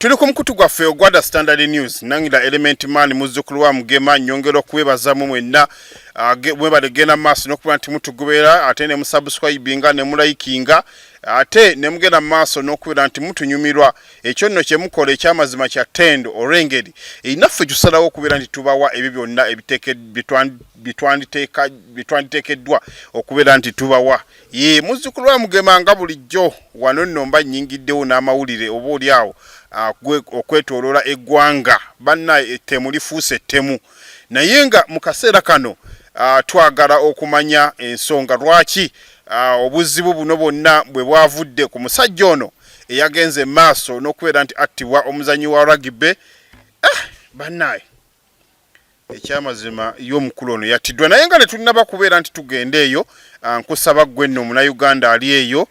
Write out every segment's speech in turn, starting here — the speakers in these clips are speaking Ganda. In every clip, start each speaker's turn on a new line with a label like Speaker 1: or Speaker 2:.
Speaker 1: Tuli ku mukutu gwaffe ogwa The Standard News. Nangira Element Man, muzzukulu wa Mugema, nnyongera okwebazamu mwenna mwebale genda mu maaso n'okuba nti mutugoberera, ate ne musubscribinga ne mulayikinga, ate ne mugenda mu maaso n'okubeera nti mutunyumirwa. Ekyo nno kye mukola ekyamazima kya ttendo, olw'engeri naffe tusalawo okubeera nti tubawa ebyo byonna bitwanditeekeddwa okubeera nti tubawa. Ye muzzukulu wa Mugema, nga bulijjo wano nno mba nnyingiddewo n'amawulire oba oli awo okwetooloola eggwanga. Bannaye, ettemu lifuuse ettemu, naye nga mu kaseera kano twagala okumanya ensonga lwaki obuzibu buno bwonna bwe bwavudde ku musajja ono eyagenze maaso n'okubeera nti attibwa, omuzannyi wa rugby. Bannaye, ekyamazima ye omukulu ono yattiddwa, naye nga tetunnaba kubeera nti tugenda eyo, nkusaba ggwe nno Omunauganda ali eyo,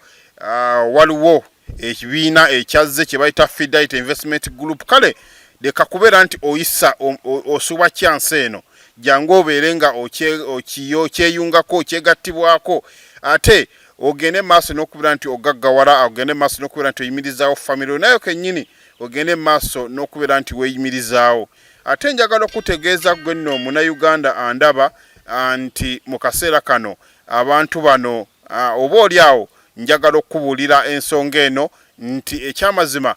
Speaker 1: waliwo ekibiina ekyazze kye bayita Fidelity Investment Group. Kale leka kubeera nti oyisa osuba chance eno, jangu obeere nga okyeyungako, okyegattibwako, ate ogende maaso n'okubeera nti ogaggawala, ogende maaso n'okubeera nti oyimirizaawo family nayo kennyini, ogende maaso n'okubeera nti weeyimirizaawo. Ate njagala okutegeeza ggwe nno Omunauganda andaba nti mu kaseera kano abantu bano oba oli awo njagala okukubuulira ensonga eno nti ekyamazima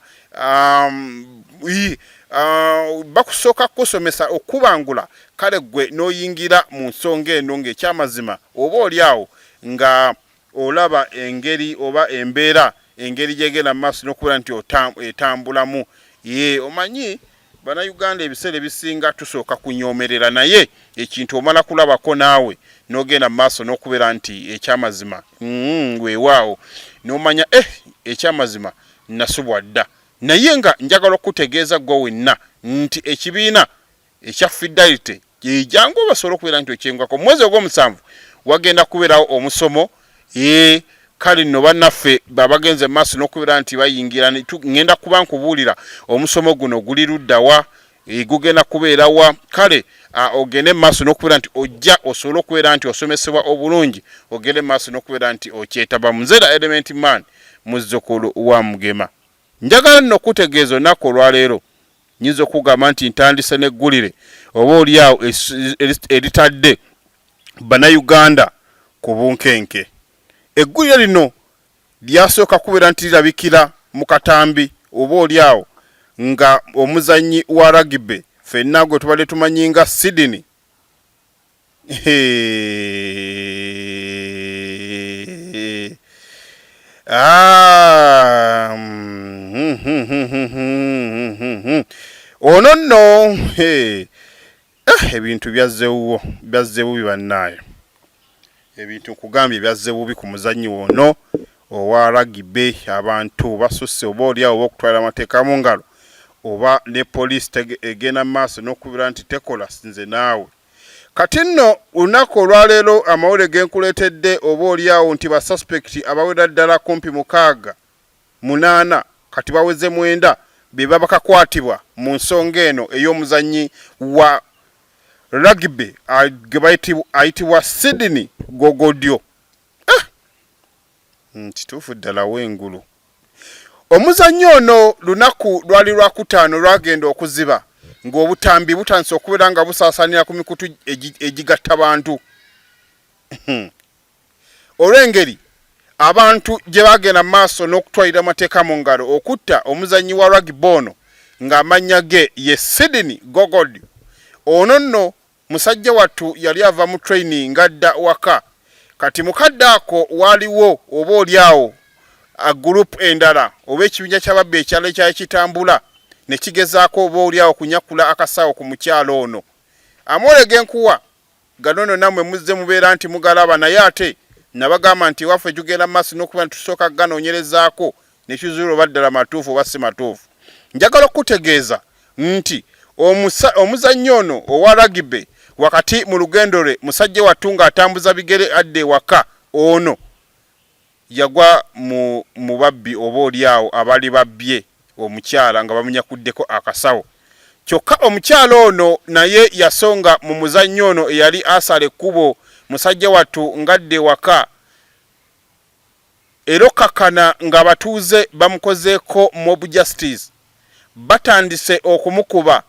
Speaker 1: bakusooka kukusomesa okubangula, kale ggwe n'oyingira mu nsonga eno ng'ekyamazima oba oli awo nga olaba engeri oba embeera engeri gyegenda mu maaso n'okubeera nti etambulamu. Ye omanyi Bannayuganda ebiseera ebisinga tusooka kunyoomerera, naye ekintu omala kulabako naawe n'ogenda mu maaso n'okubeera nti ekyamazima weewaawo n'omanya ekyamazima nasubwa dda. Naye nga njagala okutegeeza ggwe wenna nti ekibiina ekya Fidelity jangu basobole okubeera nti okyengwako. Mu mwezi ogw'omusanvu wagenda kubeerawo omusomo. Ee, kale nno bannaffe babagenze mu maaso n'okubeera nti bayingira, ŋŋenda kuba nkubuulira omusomo guno guli luddawa, gugenda kubeerawa. Kale ogende mu maaso n'okubeera nti ojja osobole okubeera nti osomesebwa obulungi, ogende mu maaso n'okubeera nti okyetaba. Nzera Element Man, muzzukulu wa Mugema. Njagala nno okutegeeza olunaku olwaleero, nyinza okugamba nti ntandise n'eggulire oba oli awo eritadde Bannayuganda ku bunkenke. Eggulire lino lyasooka kubeera nti lirabikira mu katambi oba oli awo nga omuzannyi wa rugby ffenna gwe tubadde tumanyi nga Sydney. Ah, ono nno ebintu byazze byazze bubi bannaayo. Ebintu nkugambye byazze bubi ku muzannyi wono owa rugby. Abantu basusse oba oliawo oba okutwala amateeka mu ngalo, oba ne poliisi egenda mu maaso n'okubeera nti tekola. Nze naawe kati nno olunaku olwaleero amawulire genkuleetedde oba oliawo nti ba suspect abawera ddala kumpi mukaaga, munaana, kati baweze 9, be babakakwatibwa mu nsonga eno ey'omuzannyi wa rugby ayitibwa Sydney Gogodio. Kituufu ddala w'engulu. Omuzannyi ono lunaku lwali Lwakutaano lwagenda okuziba ng'obutambi butandise okubeera nga busaasaanira ku mikutu egigatta bantu olw'engeri abantu gye bagenda mu maaso n'okutwalira amateeka mu ngalo okutta omuzannyi wa rugby ono ng'amannya ge ye Sydney Gogod. Ono nno musajja wattu yali ava mu training ng'adda waka. Kati mukadde ako waaliwo oba oli awo group endala oba ekibinja ky'ababbi ekyalo ekyali kitambula ne kigezaako oba oli awo kunyakula akasawo ku mukyalo ono. Amawulire genkuwa gano nno nammwe muzze mubeera nti mugalaba, naye ate nabagamba nti ewaffe tugenda mu maaso n'okuba nti tusooka ganoonyerezaako ne kizuula oba ddala matuufu oba si matuufu. Njagala okukutegeeza nti omuzannyi ono owa rugby wakati mu lugendo lwe, musajja wattu ng'atambuza bigere adda ewaka, ono yagwa mu babbi oba oli awo abali babbye omukyala nga bamunyakuddeko akasawo. Kyokka omukyala ono naye yasonga mu muzannyo ono eyali asala ekkubo, musajja wattu ng'adda ewaka, era okkakkana ng'abatuuze bamukozeeko mob justice. Batandise okumukuba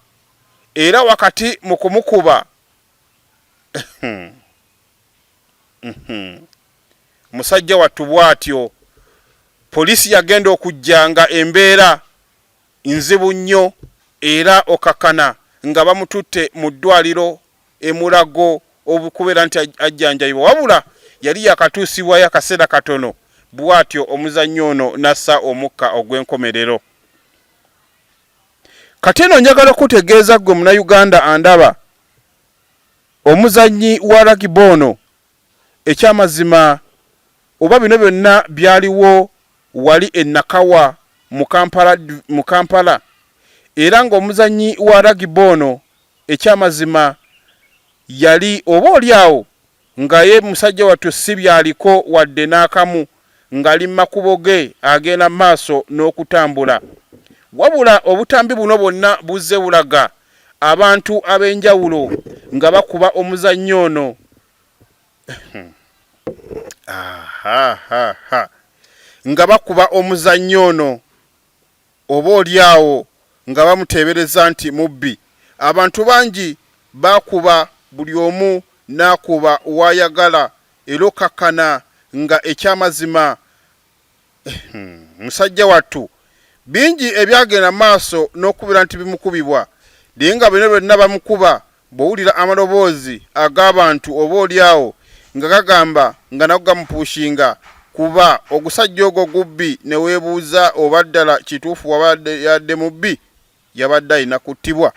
Speaker 1: era wakati mu kumukuba musajja wattu bw'atyo poliisi yagenda okujja nga embeera nzibu nnyo era okakkana nga bamututte mu ddwaliro e Mulago okubeera nti ajjanjabibwa wabula yali yakatuusibwayo akaseera katono bw'atyo omuzannyi ono n'assa omukka ogw'enkomerero. Kati eno njagala okutegeeza ggwe Munnayuganda andaba, omuzannyi wa ragibe ono ekyamazima oba bino byonna byaliwo wali e Nakawa mu Kampala, mu Kampala era ng'omuzannyi wa ragibe ono ekyamazima yali oba oli awo nga ye musajja wattu si byaliko wadde n'akamu ng'ali mu makubo ge agenda mu maaso n'okutambula. Wabula obutambi buno bwonna buzze bulaga abantu ab'enjawulo nga bakuba omuzannyi ono nga bakuba omuzannyi ono oba oli awo nga bamuteebereza nti mubbi. Abantu bangi bakuba buli omu n'akuba w'ayagala era okkakkana nga ekyamazima musajja wattu bingi ebyagenda maaso n'okubeera nti bimukubibwa naye nga bino byonna bamukuba bw'owulira amaloboozi ag'abantu oba oli awo nga gagamba nga nago gamupuushinga kuba ogusajja ogwo gubbi ne weebuuza oba ddala kituufu wabadde yadde mubbi yabadde alina kuttibwa.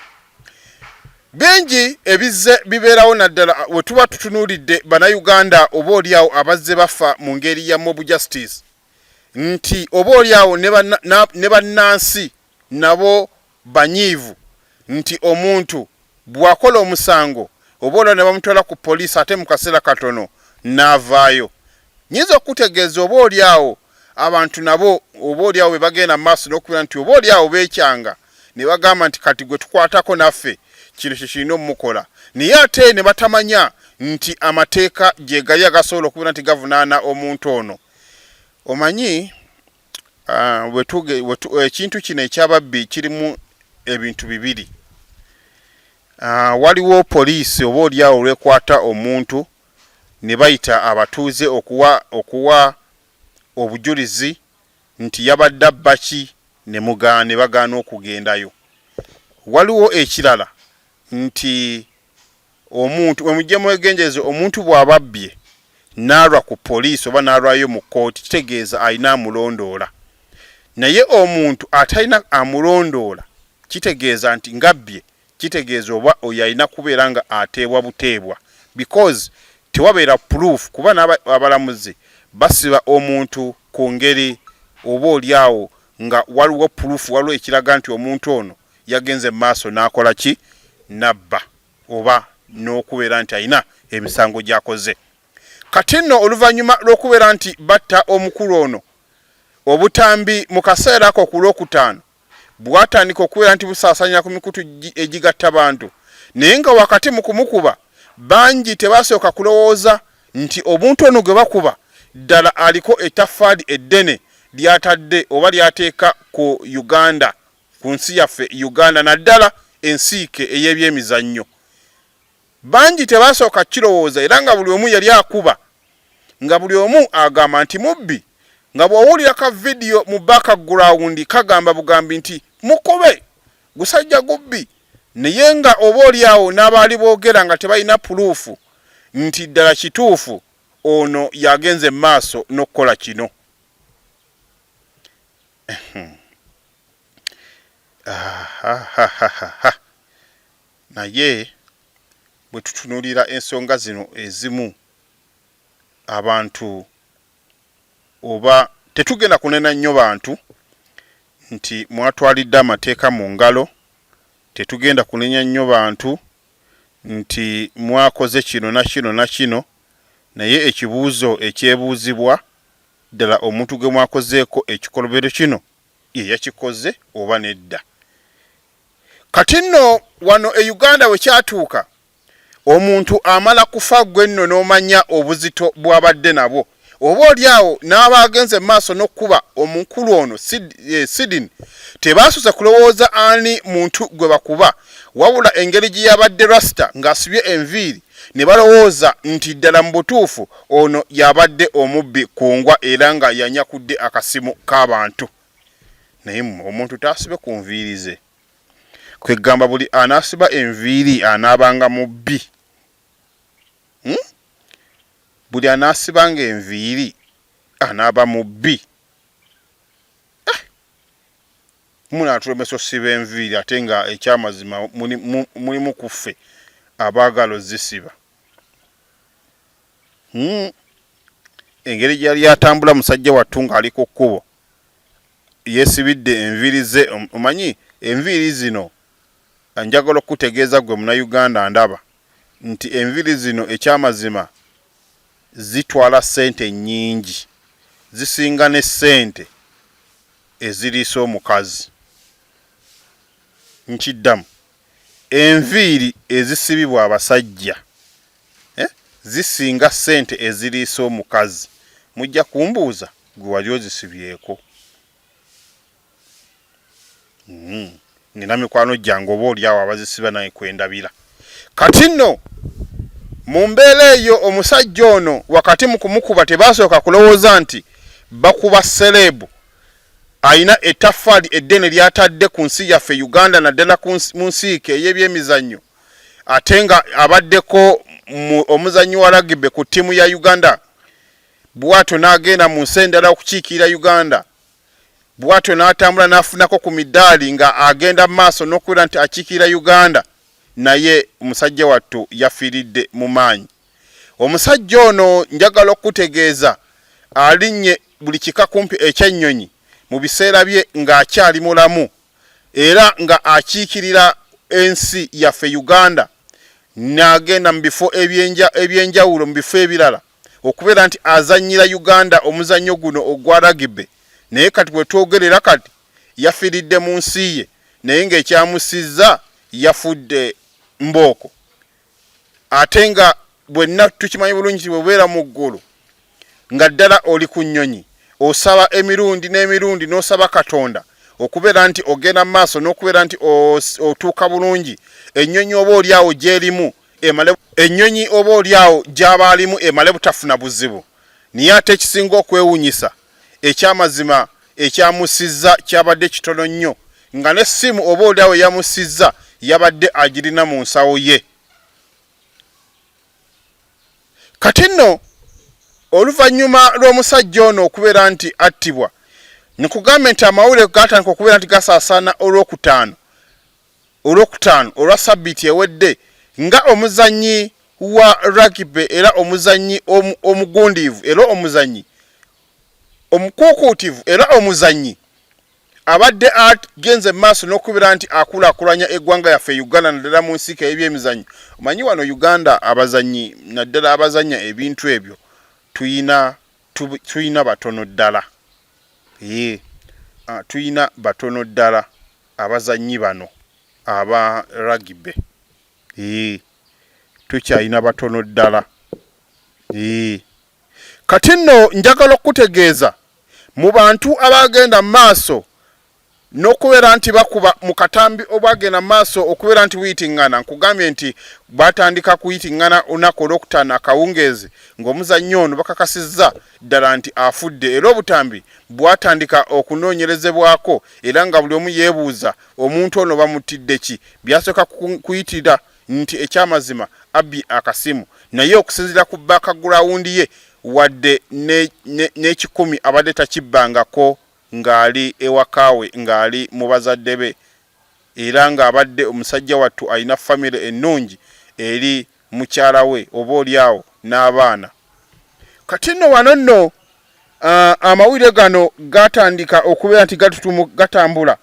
Speaker 1: Bingi ebizze bibeerawo naddala we tuba tutunuulidde Bannayuganda oba oli awo abazze bafa mu ngeri ya mob justice nti oba oli awo ne bannansi nabo banyiivu nti omuntu bw'akola omusango oba olwo ne bamutwala ku poliisi ate mu kaseera katono n'avaayo. Nnyinza okukutegeeza oba oli awo abantu nabo oba oli awo be bagenda mu maaso n'okubeera nti oba oli awo beekyanga ne bagamba nti kati gwe tukwatako naffe kino kye kirina omukola naye ate ne batamanya nti amateeka gye gali agasobola okubeera nti gavunaana omuntu ono. Omanyi ah, ekintu kino ekyababbi kirimu ebintu bibiri. Ah, waliwo poliisi oba olyawo olwekwata omuntu ne bayita abatuuze okuwa okuwa obujulizi nti yabadde abba ki ne ne bagaana okugendayo. Waliwo ekirala nti Omuntu, mwe mujje mwegendereze, omuntu bw'aba abbye n'alwa ku poliisi oba n'alwayo mu kkooti kitegeeza alina amulondoola. Naye omuntu atalina amulondoola kitegeeza nti ng'abbye kitegeeza oba oyo alina kubeera nga ateebwa buteebwa because tewabeera proof kuba n'abalamuzi basiba omuntu ku ngeri oba oli awo nga waliwo proof, waliwo ekiraga nti omuntu ono yagenze mu maaso n'akola ki n'abba oba n'okubeera nti alina emisango gy'akoze. Kati nno oluvannyuma lw'okubeera nti batta omukulu ono, obutambi mu kaseera ako ku Lwokutaano bwatandika okubeera nti busaasaanyira ku mikutu egigatta bantu naye nga wakati mu kumukuba bangi tebasooka kulowooza nti omuntu ono gwe bakuba ddala aliko ettaffaali eddene ly'atadde oba ly'ateeka ku Uganda ku nsi yaffe Uganda naddala ensiike ey'ebyemizannyo. Bangi tebaasooka kukirowooza era nga buli omu yali akuba nga buli omu agamba nti mubbi nga bw'owulira ka vidiyo mu background kagamba bugambi nti mukube gusajja gubbi naye nga oba oli awo n'abaali boogera nga tebalina puluufu nti ddala kituufu ono yagenze mu maaso n'okukola kino. Naye bwe tutunuulira ensonga zino ezimu abantu oba tetugenda kunena nnyo bantu nti mwatwalidde amateeka mu ngalo, tetugenda kunenya nnyo bantu nti mwakoze kino na kino na kino, naye ekibuuzo ekyebuuzibwa ddala omuntu gwe mwakozeeko ekikolobero kino ye yakikoze oba nedda. Kati nno wano e Uganda bwe kyatuuka omuntu amala kufa gwe nno n'omanya obuzito bw'abadde nabwo. Oba oli awo n'abaagenze mu maaso n'okukuba omukulu ono Sydney tebaasose kulowooza ani muntu gwe bakuba, wabula engeri gye yabadde Rasta ng'asibye enviiri ne balowooza nti ddala mu butuufu ono y'abadde omubbi kungwa era nga yanyakudde akasimu k'abantu. Naye mmwe omuntu taasibe ku nviiri ze? Kweggamba buli anaasiba enviiri anaabanga mubbi? Hmm? Buli anaasibanga enviiri anaaba mubbi? Eh! Munaatulemesa osiba enviiri ate nga ekyamazima mulimu ku ffe abaagala ozisiba. Engeri gye yali atambula musajja wattu ng'ali ku kkubo yeesibidde enviiri ze. Omanyi enviiri zino, njagala okukutegeeza ggwe Munnayuganda ndaba nti enviiri zino ekyamazima zitwala ssente nnyingi, zisinga ne ssente eziriisa omukazi. Nkiddamu, enviiri ezisibibwa abasajja zisinga ssente eziriisa omukazi. Mujja kumbuuza gwe wali ozisibyeko? Nina mikwano gyange oba oli awo abazisiba naye kwendabira. Kati nno mu mbeera eyo omusajja ono wakati mu kumukuba tebaasooka kulowooza nti bakuba sereebu alina ettaffaali eddene ly'atadde ku nsi yaffe Uganda naddala mu nsiike ey'ebyemizannyo ate nga abaddeko omuzannyi wa rugby ku ttiimu ya Uganda, bw'atyo n'agenda mu nsi endala okukiikirira Uganda, bw'atyo n'atambula n'afunako ku midaali nga agenda mu maaso n'okubeera nti akiikirira Uganda, naye musajja wattu yafiiridde mu maanyi. Omusajja ono njagala okukutegeeza alinnye buli kika kumpi eky'ennyonyi mu biseera bye ng'akyali mulamu era nga akiikirira ensi yaffe Uganda n'agenda mu bifo eby'enjawulo mu bifo ebirala okubeera nti azannyira Uganda omuzannyo guno ogwa rugby, naye kati we twogerera kati yafiiridde mu nsi ye naye ng'ekyamusizza yafudde mbooko. Ate nga bwenna tukimanyi bulungi nti bw'obeera mu ggulu nga ddala oli ku nnyonyi osaba emirundi n'emirundi n'osaba Katonda okubeera nti ogenda mu maaso n'okubeera nti otuuka bulungi ennyonyi oba oli awo gy'erimu emale ennyonyi oba oli awo gy'aba alimu emale butafuna buzibu. Naye ate ekisinga okwewunyisa ekyamazima ekyamussizza kyabadde kitono nnyo nga n'essimu oba oli awo eyamussizza yabadde agirina mu nsawo ye. Kati nno oluvannyuma lw'omusajja ono okubeera nti attibwa, nkugambe nti amawulire gaatandika okubeera nti gasaasaana Olwokutaano Olwokutaano olwa ssabbiiti ewedde nga omuzannyi wa rugby era omuzannyi omugundiivu era omuzannyi omukuukuutivu era omuzannyi abadde agenze mu maaso n'okubeera nti akulaakulanya eggwanga yaffe Uganda naddala mu nsiike y'ebyemizannyo. Omanyi wano Uganda abazannyi naddala abazannya ebintu ebyo tuyina tuyina batono ddala. Ee, tuyina batono ddala abazannyi bano aba rugby. Ee, tukyalina batono ddala. Ee. Kati nno njagala okukutegeeza mu bantu abagenda mu maaso n'okubeera nti bakuba mu katambi obwagenda mu maaso okubeera nti buyitiŋŋana. Nkugambye nti batandika kuyitiŋŋana olunaku olwokutaano akawungeezi ng'omuzannyi ono bakakasizza ddala nti afudde era obutambi bwatandika okunoonyerezebwako era nga buli omu yeebuuza omuntu ono bamuttidde ki. Byasooka kuyitirira nti ekyamazima abbye akasimu naye okusinziira ku background ye wadde n'ekikumi abadde takibbangako ng'ali ewaka we ng'ali mu bazadde be era ng'abadde omusajja wattu alina famire ennungi eri mukyala we oba oli awo n'abaana. Kati nno wano nno amawulire gano gatandika okubeera nti gatambula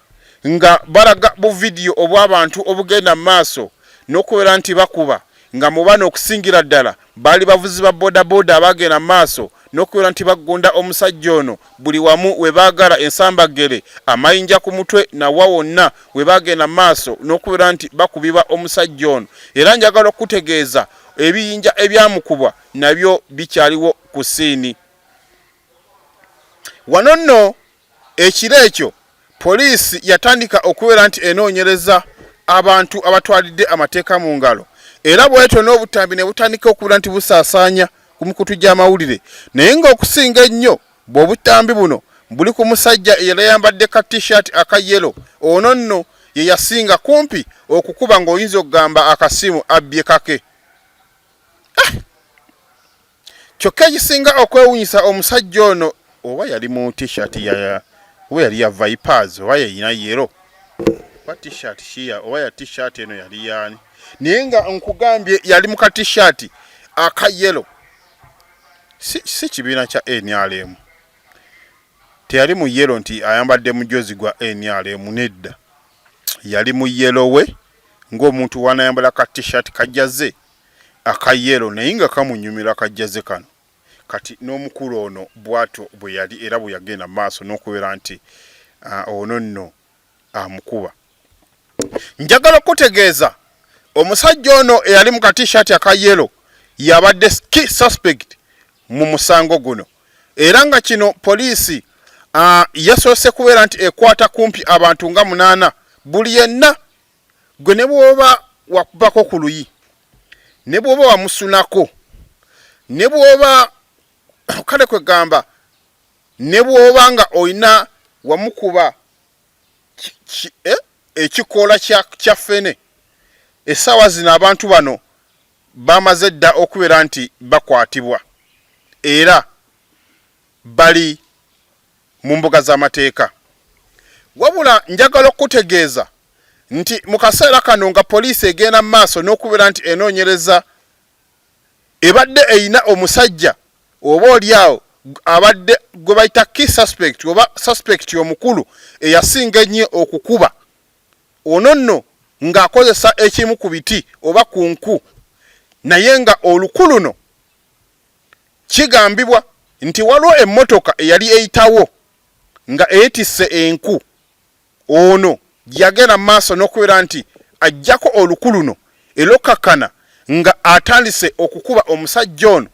Speaker 1: nga balaga bu vidiyo obw'abantu obugenda mu maaso n'okubeera nti bakuba nga mu bano okusingira ddala baali bavuzi ba bodaboda abaagenda mu maaso n'okubeera nti baggonda omusajja ono buli wamu we baagala, ensambaggere, amayinja ku mutwe na wa wonna we baagenda mu maaso n'okubeera nti bakubibwa omusajja ono. Era njagala okukutegeeza ebiyinja ebyamukubwa nabyo bikyaliwo ku siini. Wano nno ekiro ekyo poliisi yatandika okubeera nti enoonyereza abantu abatwalidde amateeka mu ngalo era bwetyo n'obutambi ne butandika okubeera nti busaasaanya ku mikutu gy'amawulire naye ng'okusinga ennyo bw'obutambi buno buli ku musajja eyali ayambadde ka t-shirt aka yelo ono nno ye yasinga kumpi okukuba ng'oyinza okugamba akasimu abbye kake ah! Kyokka ekisinga okwewunyisa omusajja ono oba yali mu t-shirt ya oba yali ya Vipers oba yalina yero oba t-shirt shiya oba ya t-shirt eno yali yaani naye nga nkugambye yali mu ka t-shirt aka yelo si, si kibiina kya NRM teyali mu yelo nti ayambadde mujozi gwa NRM nedda yali mu yelo we ng'omuntu wanayambala ka t-shirt kajaze aka yellow naye nga kamunyumira kajjaze kano kati n'omukulu ono bwatyo bwe yali era bwe yagenda mu maaso n'okubeera nti ono nno amukuba. Njagala okukutegeeza omusajja ono eyali mu ka t-shirt aka yellow yabadde key suspect mu musango guno era nga kino poliisi yasoose kubeera nti ekwata kumpi abantu nga munaana buli yenna Gwe ne bw'oba wakubako ku luyi, ne bw'oba wamusunako, ne bw'oba kale kwegamba ne bw'oba nga olina wamukuba eh, ekikoola kya ffene, essaawa zino abantu bano bamaze dda okubeera nti bakwatibwa era bali mu mbuga z'amateeka. Wabula njagala okukutegeeza nti mu kaseera kano nga poliisi egenda mu maaso n'okubeera nti enoonyereza ebadde erina omusajja oba oli awo abadde gwe bayita key suspect oba suspect omukulu eyasinga ennyo okukuba ono nno ng'akozesa ekimu ku biti oba ku nku naye nga oluku luno Kigambibwa nti waliwo emmotoka eyali eyitawo nga eetisse enku ono yagenda mu maaso n'okubeera nti ajjako oluku luno era okkakkana nga atandise okukuba omusajja ono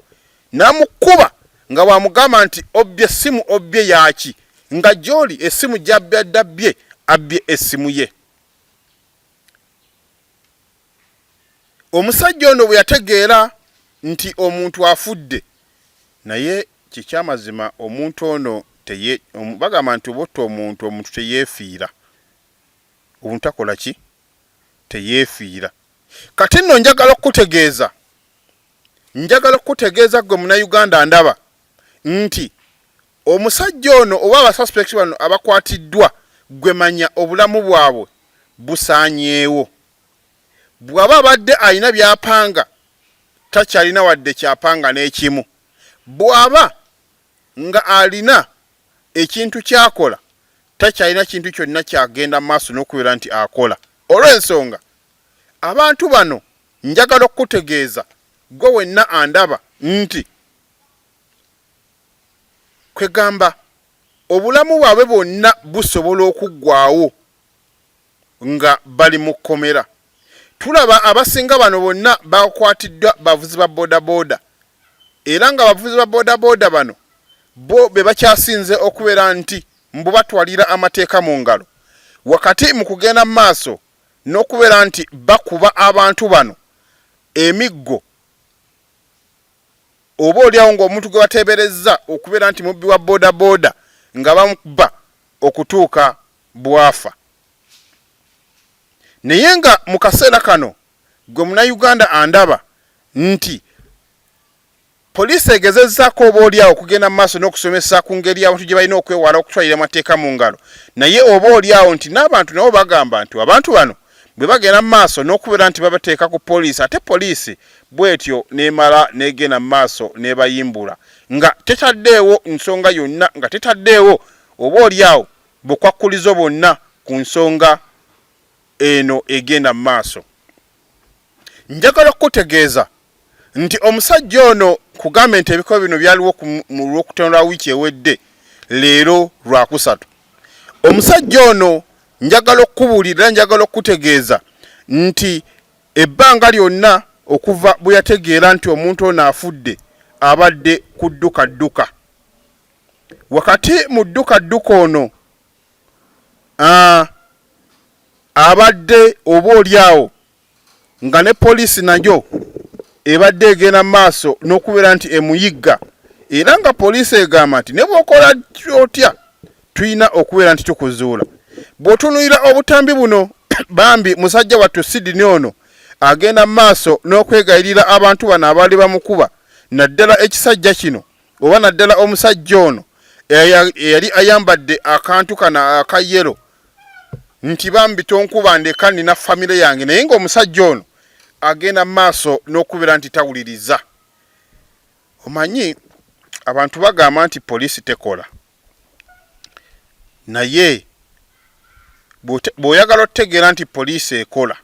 Speaker 1: n'amukuba nga bw'amugamba nti obbye essimu obbye yaaki nga gy'oli essimu gy'abbadde abbye abbye essimu ye. Omusajja ono bwe yategeera nti omuntu afudde naye kyekyamazima omuntu ono teye bagamba nti oba otta omuntu omuntu teyeefiira omuntu takola ki teyeefiira kati nno njagala okukutegeeza njagala okukutegeeza ggwe munauganda ndaba nti omusajja ono oba abasuspect bano abakwatiddwa ggwe manya obulamu bwabwe busaanyeewo Bw'aba abadde alina by'apanga takyalina wadde ky'apanga n'ekimu. Bw'aba nga alina ekintu ky'akola takyalina kintu kyonna ky'agenda mu maaso n'okubeera nti akola. Olw'ensonga abantu bano njagala okukutegeeza ggwe wenna andaba nti kwegamba obulamu bwabwe bwonna busobola okuggwaawo nga bali mu kkomera. Tulaba abasinga bano bonna bakwatiddwa bavuzi ba bodaboda era nga abavuzi ba bodaboda bano bo be bakyasinze okubeera nti mbu batwalira amateeka mu ngalo wakati mu kugenda mu maaso n'okubeera nti bakuba abantu bano emiggo oba olyawo ng'omuntu gwe bateeberezza okubeera nti mubbi wa bodaboda nga bamukuba okutuuka bwafa naye nga mu kaseera kano gwe munauganda andaba nti poliisi egezezzaako oba olyawo okugenda mu maaso n'okusomesa ku ngeri abantu gye balina okwewala okutwalira amateeka mu ngalo naye oba olyawo nti n'abantu nabo bagamba nti abantu bano bwe bagenda mu maaso n'okubeera nti babateeka ku poliisi ate poliisi bwetyo n'emala n'egenda mu maaso n'ebayimbula nga tetaddeewo nsonga yonna nga tetaddeewo oba olyawo bukwakkulizo bwonna ku nsonga eno egenda mu maaso. Njagala okukutegeeza nti omusajja ono kugambe nti ebikolwa bino byaliwo mu Lwokutaano lwa wiiki ewedde, leero Lwakusatu. Omusajja ono njagala okukubuulira era njagala okukutegeeza nti ebbanga lyonna okuva bwe yategeera nti omuntu ono afudde abadde kudduka dduka. Wakati mu dduka dduka ono abadde oba oli awo nga ne poliisi nayo ebadde egenda mu maaso n'okubeera nti emuyigga era nga poliisi egamba nti ne bw'okola otya tulina okubeera nti tukuzuula. Bw'otunuulira obutambi buno bambi musajja wattu Sydney ono agenda mu maaso n'okwegayirira abantu bano abaali bamukuba naddala ekisajja kino oba naddala omusajja ono eyali ayambadde akantu kano aka yelo nti bambi tonkuba ndeka nina famire yange naye ng'omusajja ono agenda mu maaso n'okubeera nti tawuliriza. Omanyi abantu bagamba nti poliisi tekola naye bw'oyagala otutegeera nti poliisi ekola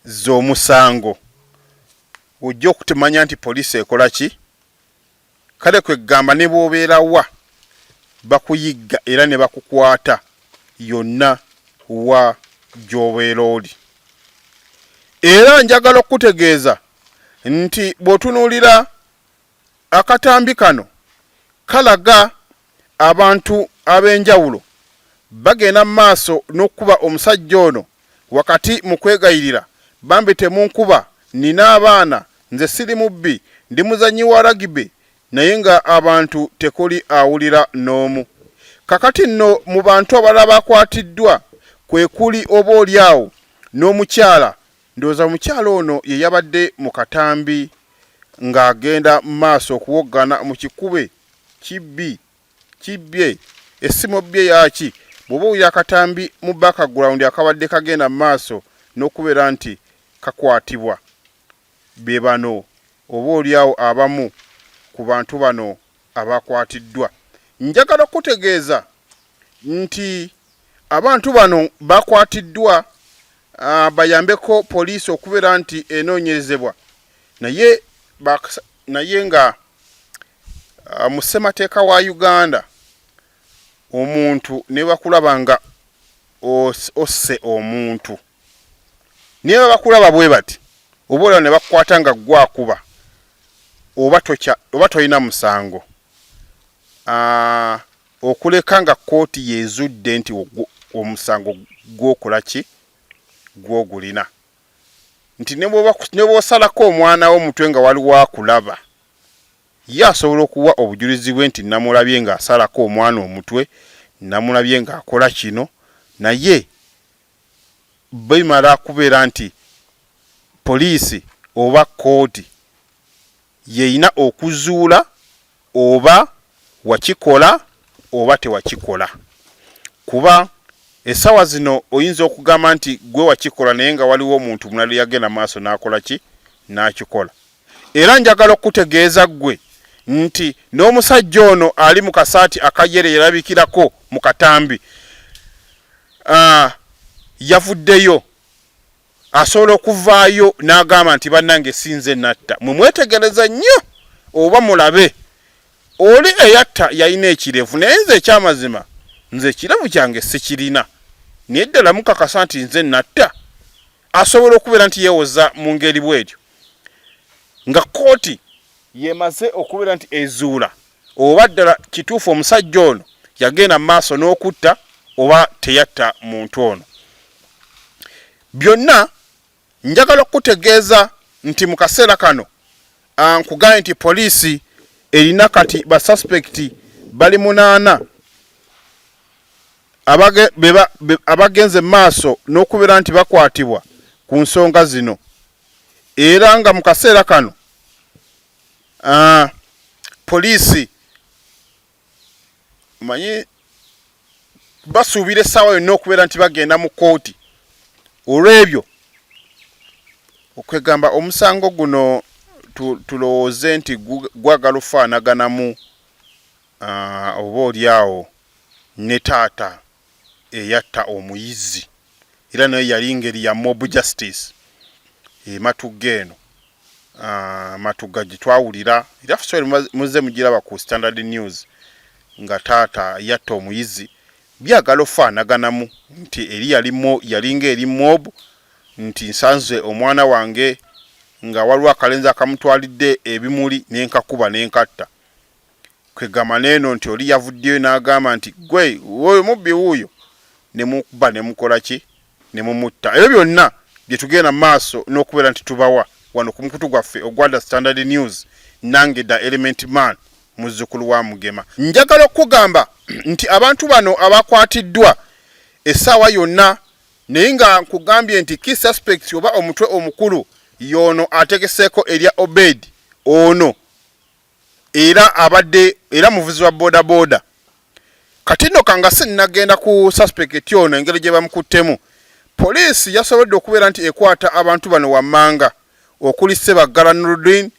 Speaker 1: zza omusango ojja okutimanya nti poliisi ekola ki. Kale kweggamba ne bw'obeera wa bakuyigga era ne bakukwata yonna wa gy'obeera oli. Era njagala okukutegeeza nti bw'otunuulira akatambi kano kalaga abantu ab'enjawulo bagenda mu maaso n'okukuba omusajja ono wakati mu kwegayirira bambi temunkuba nnina abaana nze siri mubbi ndi muzannyi wa ragibe naye nga abantu tekuli awulira n'omu. Kakati nno mu bantu abalala bakwatiddwa kwe kuli oba oli awo n'omukyala Ndowooza omukyala ono ye yabadde mu katambi ng'agenda mu maaso okuwoggana mu kikube kibbi kibbye essimu obbye yaaki bw'oba owulira akatambi mu background akabadde kagenda mu maaso n'okubeera nti kakwatibwa be bano oba olyawo abamu ku bantu bano abakwatiddwa. Njagala okukutegeeza nti abantu bano bakwatiddwa bayambeko poliisi okubeera nti enoonyerezebwa naye naye nga mu ssemateeka wa Uganda omuntu ne bakulaba nga osse omuntu naye bakulaba bwe bati oba olaba ne bakukwata nga ggwe akuba oba tokya oba tolina musango okuleka nga kkooti yezudde nti omusango gwokola ki gwogulina nti ne bw'osalako omwana wo omutwe nga waliwo akulaba ye asobola okuwa obujulizi bwe nti namulabye ng'asalako omwana omutwe namulabye ng'akola kino naye bimala kubeera nti poliisi oba kkooti y'erina okuzuula oba wakikola oba tewakikola kuba essaawa zino oyinza okugamba nti gwe wakikola naye nga waliwo omuntu omulala eyagenda maaso n'akola ki n'akikola. Era njagala okukutegeeza ggwe nti n'omusajja ono ali mu kasaati akayere yalabikirako mu katambi yavuddeyo asobola okuvaayo n'agamba nti bannange si nze natta. Mwe mwetegereze nnyo oba mulabe oli eyatta yalina ekirevu naye nze ekyamazima nze ekirevu kyange sikirina naye ddala mukakasa nti nze natta. Asobola okubeera nti yeewoza mu ngeri bw'etyo nga kkooti yemaze okubeera nti ezuula oba ddala kituufu omusajja ono yagenda mu maaso n'okutta oba teyatta muntu ono. Byonna njagala okukutegeeza nti mu kaseera kano nkugambye nti poliisi erina kati ba suspect bali munaana abagenze mu maaso n'okubeera nti bakwatibwa ku nsonga zino era nga mu kaseera kano poliisi manyi basuubira essaawa yonna okubeera nti bagenda mu kkooti olw'ebyo okwegamba omusango guno tulowooze nti gwagala ofaanaganamu oba oli awo ne taata eyatta omuyizi era nayo yali ngeri ya mob justice ematugga eno Matugga gye twawulira era story muzze mugiraba ku Standard News nga taata yatta omuyizi byagala ofaanaganamu nti eri yali yalinga eri mob nti nsanze omwana wange nga waliwo akalenzi akamutwalidde ebimuli nenkakuba nenkatta. Kwegamba neeno nti oli yavuddeyo n'agamba nti gwe oyo mubbi wuuyo, ne mukuba ne mukola ki, ne mumutta. Ebyo byonna bye tugenda mu maaso n'okubeera nti tubawa wano ku mukutu gwaffe ogwa The Standard News, nange The Element Man, muzzukulu wa Mugema. Njagala okukugamba nti abantu bano abakwatiddwa essaawa yonna, naye nga nkugambye nti key suspect oba omutwe omukulu y'ono ategeseeko erya Obed. Ono era abadde era muvuzi wa bodaboda. Kati nno kanga sinnagenda ku suspect ono, engeri gye bamukuttemu, poliisi yasobodde okubeera nti ekwata abantu bano wammanga okuli Ssebaggala Nurudin,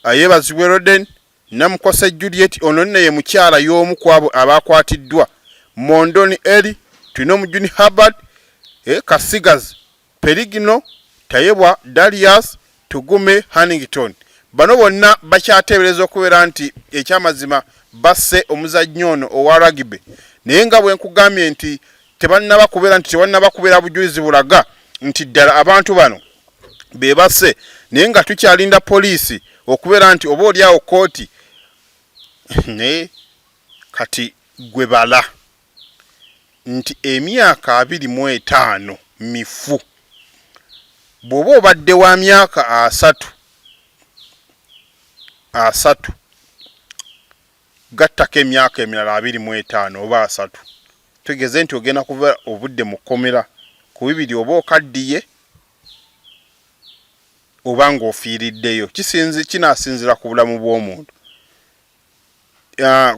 Speaker 1: Ayebazibwe Roden, Namukose Juliet, ono nno ye mukyala y'omu ku abo abakwatiddwa, Mondoni Eli, Twinomujuni Herbert, Kasigazi Perigino, Tayebwa Darius, Tugume Hannington. Bano bonna bakyateebereza okubeera nti ekyamazima basse omuzannyi ono owa rugby, naye nga bwe nkugambye nti tebannaba kubeera nti tewannaba kubeera bujulizi bulaga nti ddala abantu bano be basse, naye nga tukyalinda poliisi okubeera nti oba oli awo kkooti. Naye kati gwe bala nti emyaka 25 mifu. Bw'oba obadde wa myaka 30, gattako emyaka emirala 25 oba 30, tugeze nti ogenda kuba obudde mu kkomera ku 2 oba okaddiye oba ng'ofiiriddeyo, kinaasinziira ku bulamu bw'omuntu.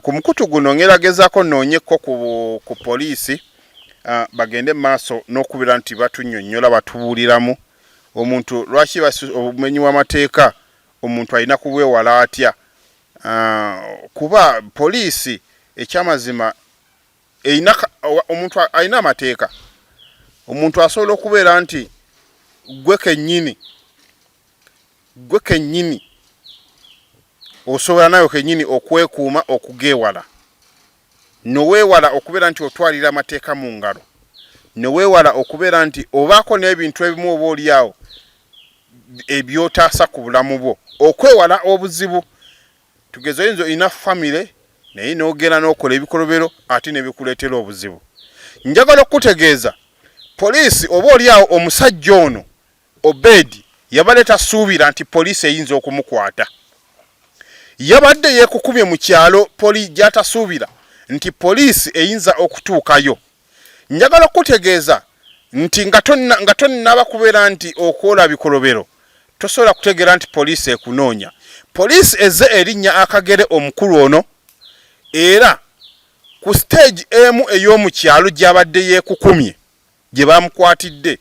Speaker 1: Ku mukutu guno ngeragezaako nnoonyeko ku poliisi, bagende mu maaso n'okubeera nti batunnyonnyola, batubuuliramu omuntu lwaki obumenyi bw'amateeka omuntu alina kubwewala atya, kuba poliisi ekyamazima erina omuntu alina amateeka. Omuntu asobola okubeera nti gwe kennyini osobola nawe kennyini okwekuuma, okugeewala, noweewala okubeera nti otwalira amateeka mu ngalo, neweewala okubeera nti obaako n'ebintu ebimu oba oliawo ebyotaasa ku bulamu bwo, okwewala obuzibu. Tugeze oyinza olina famire naye n'ogenda n'okola ebikolobero ate nebikuleetera obuzibu. Njagala okukutegeeza poliisi oba oli awo omusajja ono Obedi yabadde tasuubira nti poliisi eyinza okumukwata. Yabadde yeekukumye mu kyalo poli gy'atasuubira nti poliisi eyinza okutuukayo. Njagala okukutegeeza nti nga tonnaba kubeera nti okwola bikolobero, tosobola kutegeera nti poliisi ekunoonya. Poliisi ezze erinnya akagere omukulu ono era ku siteegi emu ey'omu kyalo gy'abadde yeekukumye gye bamukwatidde.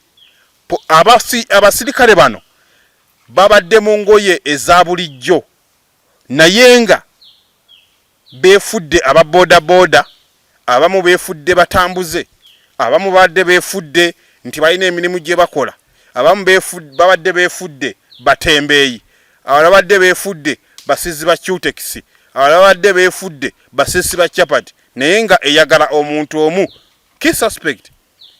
Speaker 1: Abasirikale bano babadde mu ngoye eza bulijjo naye nga beefudde aba boodabooda, abamu beefudde batambuze, abamu babadde beefudde nti balina emirimu gye bakola, abamu babadde beefudde batembeeyi, abalala babadde beefudde basizi ba cutekisi, abalala babadde beefudde basiisi ba chapati, naye nga eyagala omuntu omu key suspect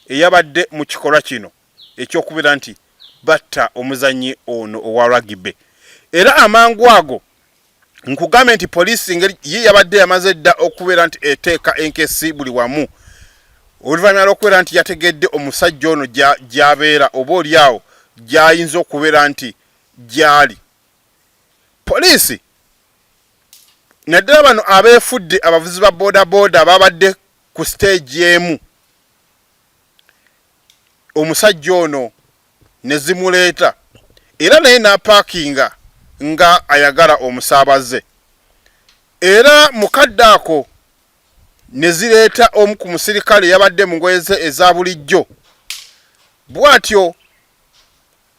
Speaker 1: eyabadde mu kikolwa kino ekyokubeera nti batta omuzannyi ono owa rugby. Era amangu ago nkugambe nti poliisi ngeri ye yabadde yamaze dda okubeera nti eteeka enkesi buli wamu, oluvannyuma lw'okubeera nti yategedde omusajja ono gy'abeera oba oli awo gy'ayinza okubeera nti gy'ali. Poliisi naddala bano abeefudde abavuzi ba boodabooda babadde ku siteegi emu, omusajja ono ne zimuleeta era naye n'apaakinga nga ayagala omusaabaze, era mu kadde ako ne zireeta omu ku musirikale yabadde mu ngoye ze eza bulijjo, bw'atyo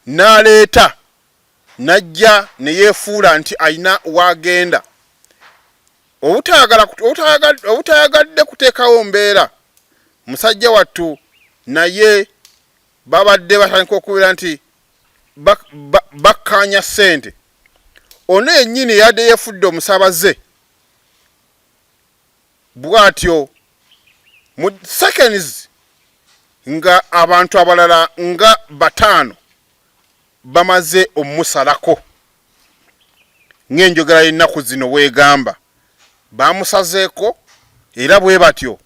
Speaker 1: n'aleeta n'ajja ne yeefuula nti alina w'agenda, obutayagadde kuteekawo mbeera musajja wattu, naye babadde batandika okubeera nti bakkaanya ssente. Ono yennyini yadde yeefudde omusaabaze bw'atyo mu seconds nga abantu abalala nga bataano bamaze omusalako, ng'enjogera y'ennaku zino weegamba. Baamusazeeko era bwe batyo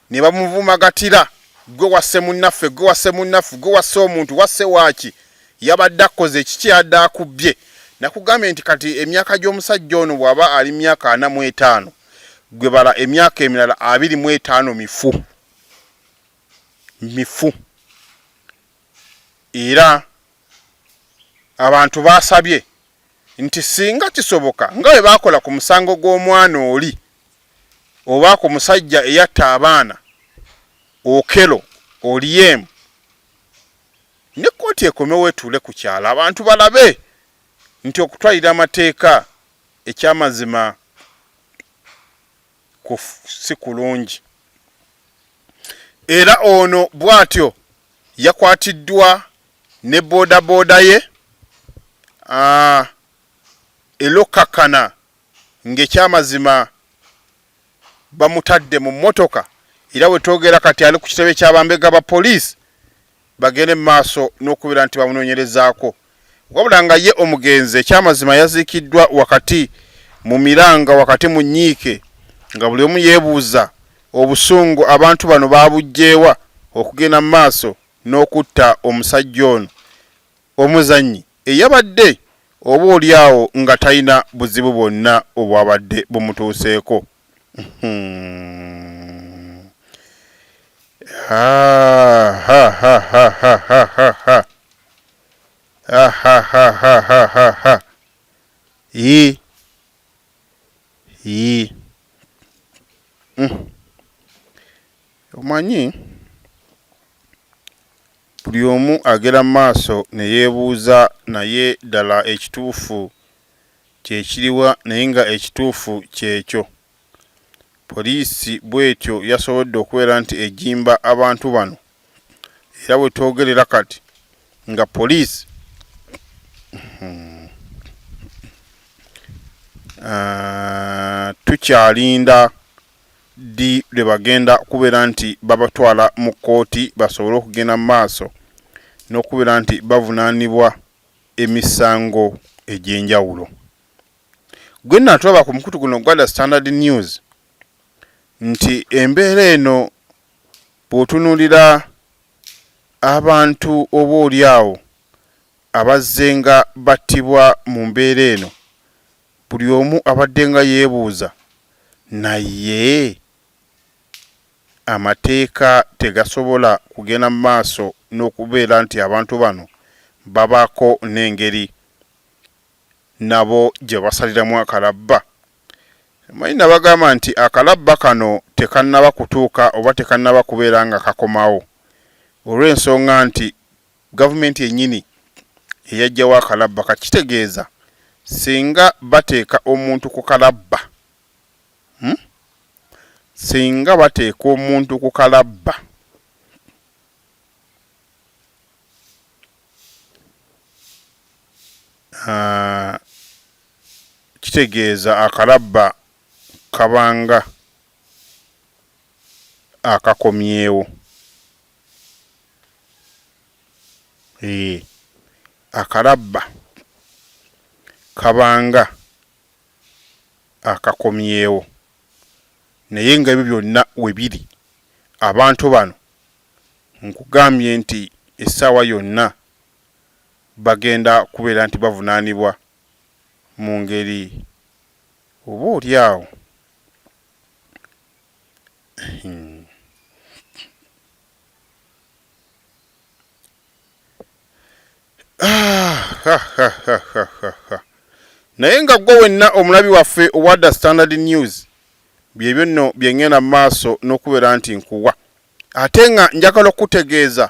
Speaker 1: ne bamuvumagatira, Ggwe wasse munnaffe, ggwe wasse munnaffe, ggwe wasse omuntu, wasse waaki, yabadde akkoze kiki, yabadde akubbye. Nakugambye nti kati emyaka gy'omusajja ono bw'aba ali myaka 45, ggwe bala emyaka emirala 25 mifu. Mifu. Era abantu baasabye nti singa kisoboka nga bwe baakola ku musango gw'omwana oli oba ku musajja eyatta abaana Okello Oryem ne kkooti ekomewo etuule ku kyalo abantu balabe nti okutwalira amateeka ekyamazima si kulungi. Era ono bw'atyo yakwatiddwa ne bodaboda ye elokkakkana ng'ekyamazima bamutadde mu mmotoka era we twogera kati ali ku kitebe kya bambega ba poliisi bagende mu maaso n'okubeera nti bamunoonyerezaako. Wabula nga ye omugenzi ekyamazima yaziikiddwa wakati mu miranga wakati mu nnyiike nga buli omu yeebuuza obusungu abantu bano baabuggyewa okugenda mu maaso n'okutta omusajja ono omuzannyi eyabadde oba oli awo nga talina buzibu bwonna obwabadde bumutuuseeko. Hmm. Ha ha ha ha ha ha ha ha. Ha ha ha ha ha ha ha. Yi. Yi. Mm. Omanyi buli omu agera mu maaso ne yeebuuza naye ddala ekituufu kye kiriwa naye nga ekituufu kyekyo. Poliisi bwetyo yasobodde okubeera nti ejimba abantu bano era we twogerera kati nga poliisi tukyalinda ddi lwe bagenda kubeera nti babatwala mu kkooti basobole okugenda mu maaso n'okubeera nti bavunaanibwa emisango egy'enjawulo. Gwe nno atulaba ku mukutu guno ogwa The Standard News nti embeera eno bw'otunuulira abantu oba oli awo abazzenga battibwa mu mbeera eno buli omu abadde nga yeebuuza naye amateeka tegasobola kugenda mu maaso n'okubeera nti abantu bano babaako n'engeri nabo gye basaliramu akalabba. Omanyi nabagamba nti akalabba kano tekannaba kutuuka oba tekannaba kubeera nga kakomawo olw'ensonga nti gavumenti yennyini eyaggyawo akalabba kati kitegeeza singa bateeka omuntu ku kalabba hmm? Singa bateeka omuntu ku kalabba ah, kitegeeza akalabba kabanga akakomyewo. Eeh akalabba kabanga akakomyewo naye nga ebyo byonna webiri abantu bano nkugambye nti essaawa yonna bagenda kubeera nti bavunaanibwa mu ngeri oba oli awo. Hmm. Ah, naye nga gwe wenna omulabi waffe owa The Standard News byebyo nno byengenda mu maaso n'okubeera nti nkuwa ate nga njagala okukutegeeza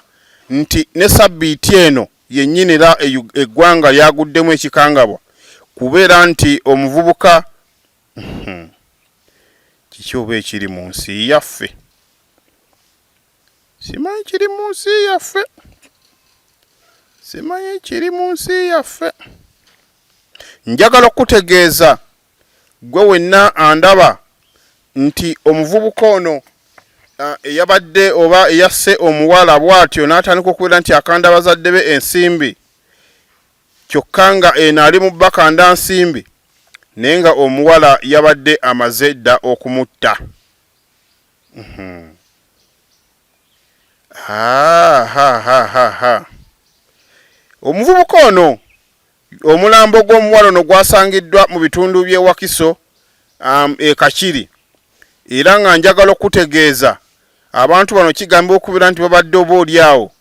Speaker 1: nti ne sabbiiti eno yennyini era eggwanga lyaguddemu ekikangabwa kubeera nti omuvubuka hmm, kiki oba ekiri mu nsi yaffe Simanyi kiri mu nsi yaffe. Simanyi kiri mu nsi yaffe. Njagala okukutegeeza gwe wenna andaba nti omuvubuka ono eyabadde oba eyasse omuwala bw'atyo n'atandika okubeera nti akanda bazadde be ensimbi kyokka nga eno ali mu bakanda nsimbi. naye nga omuwala yabadde amaze dda okumutta. Ha ha ha ha ha. Omuvubuka ono omulambo gw'omuwala ono gwasangiddwa mu bitundu by'e Wakiso e Kakiri era nga njagala okutegeeza abantu bano kigambibwa okubeera nti babadde oba oli awo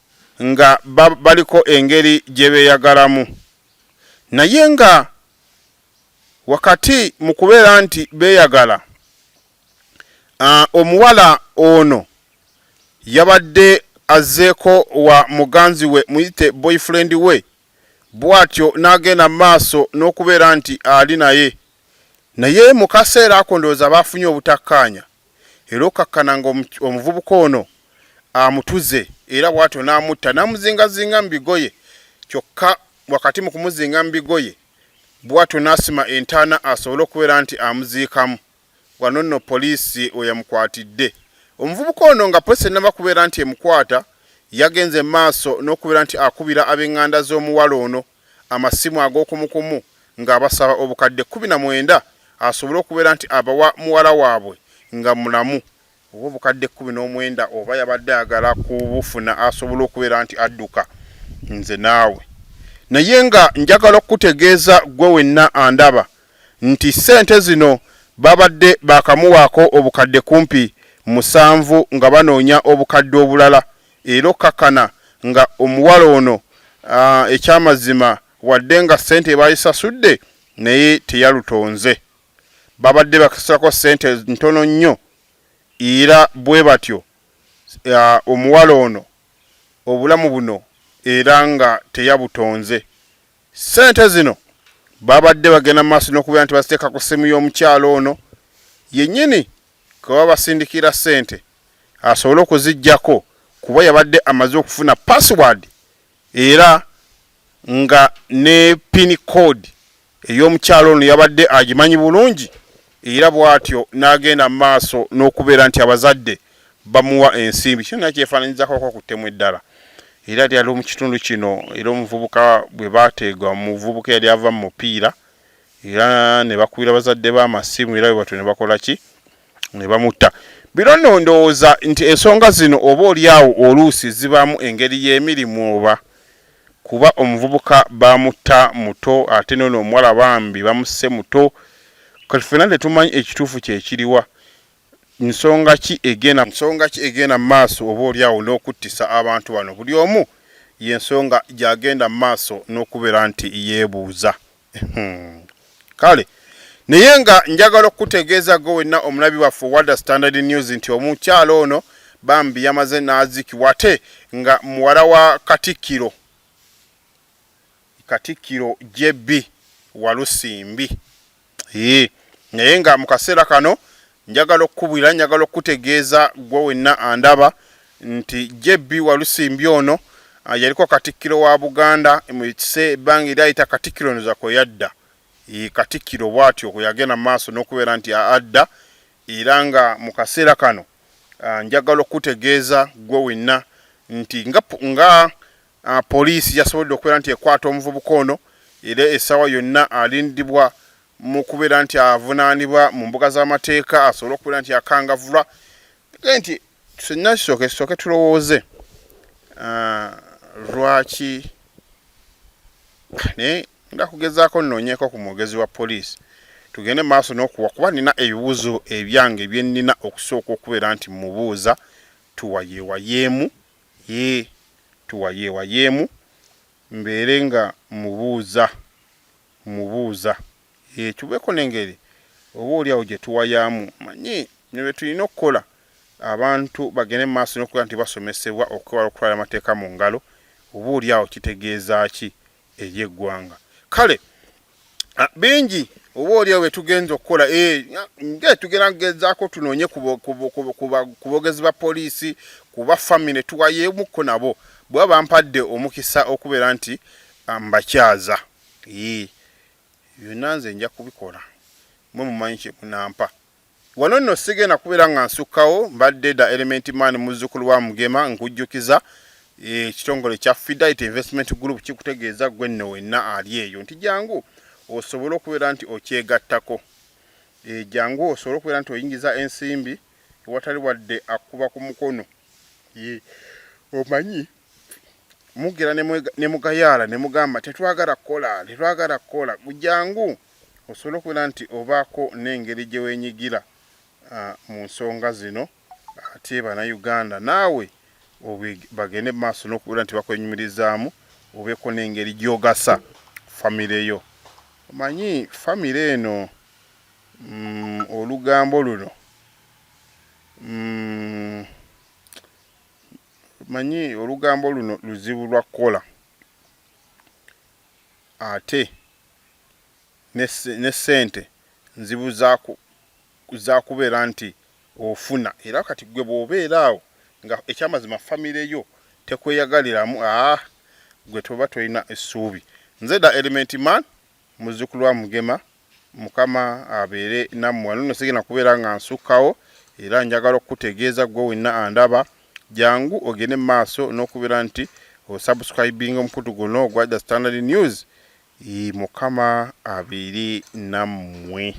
Speaker 1: nga baliko engeri gye beeyagalamu naye nga wakati mu kubeera nti beeyagala omuwala ono yabadde azzeeko wa muganzi we muyite boyfriend we bw'atyo n'agenda mu maaso n'okubeera nti ali naye naye mu kaseera ako ndowooza baafunye obutakkaanya era okkakkana nga omuvubuka ono amutuze era bw'atyo n'amutta n'amuzingazinga mu bigoye kyokka wakati mu kumuzinga mu bigoye bw'atyo n'asima entaana asobole okubeera nti amuziikamu. Wano nno poliisi we yamukwatidde. Omuvubuka ono nga poliisi tennaba kubeera nti emukwata, yagenze mu maaso n'okubeera nti akubira ab'enganda z'omuwala ono amasimu ag'okumukumu ng'abasaba obukadde 19 asobole okubeera nti abawa muwala waabwe nga mulamu. Oba obukadde 19 oba yabadde ayagala kubufuna asobole okubeera nti adduka nze naawe. Naye nga njagala okukutegeeza ggwe wenna andaba nti ssente zino babadde baakamuwaako obukadde kumpi musanvu nga banoonya obukadde obulala era okkakkana nga omuwala ono ekyamazima wadde nga ssente baayisasudde naye teyalutonze. Babadde bakasako ssente ntono nnyo era bwe batyo omuwala ono obulamu buno era nga teyabutonze. Ssente zino babadde bagenda mu maaso n'okubeera nti baziteeka ku ssimu y'omukyala ono yennyini kwe babasindikira ssente asobole okuziggyako kuba yabadde amaze okufuna password era nga ne pin code ey'omukyala ono yabadde agimanyi bulungi era bw'atyo n'agenda mu maaso n'okubeera nti abazadde bamuwa ensimbi. Kino naye kyefaananyizakoko ku ttemu eddala era lyali mu kitundu kino era omuvubuka bwe baateega omuvubuka eyali ava mu mupiira era ne bakubira bazadde be amasimu era bwe batyo ne bakola ki ne bamutta. Bino nno ndowooza nti ensonga zino oba oli awo oluusi zibaamu engeri y'emirimu oba kuba omuvubuka baamutta muto ate n'ono omuwala bambi bamusse muto kati ffenna tetumanyi ekituufu kye kiriwa. Nsonga ki egenda nsonga ki egenda mu maaso oba oli awo n'okuttisa abantu bano buli omu y'ensonga gy'agenda mu maaso n'okubeera nti yeebuuza. Hmm. Kale naye nga njagala okukutegeeza gwe wenna omulabi waffe owa The Standard News nti omukyala ono bambi yamaze n'aziikibwa ate nga muwala wa Katikkiro Katikkiro JB Walusimbi. Ee, naye nga mu kaseera kano njagala okukubwira njagala okukutegeeza gwe wenna andaba nti JB Walusimbi ono ah, yaliko Katikkiro wa Buganda mu kise ebbanga eryayita Katikkiro ndoza kwe yadda. Ee, Katikkiro bw'atyo kwe yagenda mu maaso n'okubeera nti adda era nga mu kaseera kano ah, njagala okukutegeeza gwe wenna nti nga, nga Poliisi yasobodde okubeera nti ekwata omuvubuka ono era essaawa yonna alindibwa mu kubeera nti avunaanibwa mu mbuga z'amateeka asobole okubeera nti akangavulwa nti fenna kisooke tusooke tulowooze lwaki naye nda kugezaako nnoonyeeko ku mwogezi wa poliisi tugende maaso n'okuwa kuba nina ebibuuzo ebyange bye nnina okusooka okubeera nti mubuuza tuwayeewayeemu Yee, tuwayeewayeemu, mbeere nga mmubuuza, mmubuuza. Yee, tubeeko n'engeri oba oli awo gye tuwayaamu. Omanyi, bino bye tulina okukola, abantu bagende mu maaso n'okubeera nti basomesebwa okwewala okutwala amateeka mu ngalo, oba oli awo kitegeeza ki eri eggwanga. Kale bingi oba oli awo byetugenza okukola eh, nge tugenda kugezaako tunoonye ku boogezi ba poliisi kuba famire tuwayeemukko nabo bwe bampadde omukisa okubeera nti mbakyaza byonna nze nja kubikola mwe mumanyi kye munampa. Wano nno sigenda kubeera nga nsukkawo, mbadde da Element Man muzzukulu wa Mugema nkujjukiza ekitongole kya Fidelity Investment Group kikutegeeza ggwe nno wenna ali eyo nti jangu osobole okubeera nti okyegattako. E, jangu osobole okubeera nti oyingiza ensimbi ewatali wadde akuba ku mukono. Ye, omanyi mugera ne mugayaala ne mugamba tetwagala kukola, tetwagala kukola. Jangu osobole okubeera nti obaako n'engeri gye weenyigira mu nsonga zino, ate Bannayuganda naawe bagende mu maaso n'okubeera nti bakwenyumirizaamu, obeeko n'engeri gy'ogasa famire yo. Omanyi famire eno olugambo luno manyi olugambo luno luzibu lwa kukola, ate ne ssente nzibu za kubeera nti ofuna. Era kati ggwe bw'obeera awo nga ekyamazima famire yo tekweyagaliramu, aa ggwe toba tolina essuubi. Nze da Element Man, muzzukulu wa Mugema, Mukama abeere nammwe. Wano nno sigenda kubeera nga nsukkawo, era njagala okukutegeeza ggwe wenna andaba, jangu ogende mu maaso n'okubeera nti osubscribinga omukutu guno ogwa The Standard News. Mukama abeere nammwe.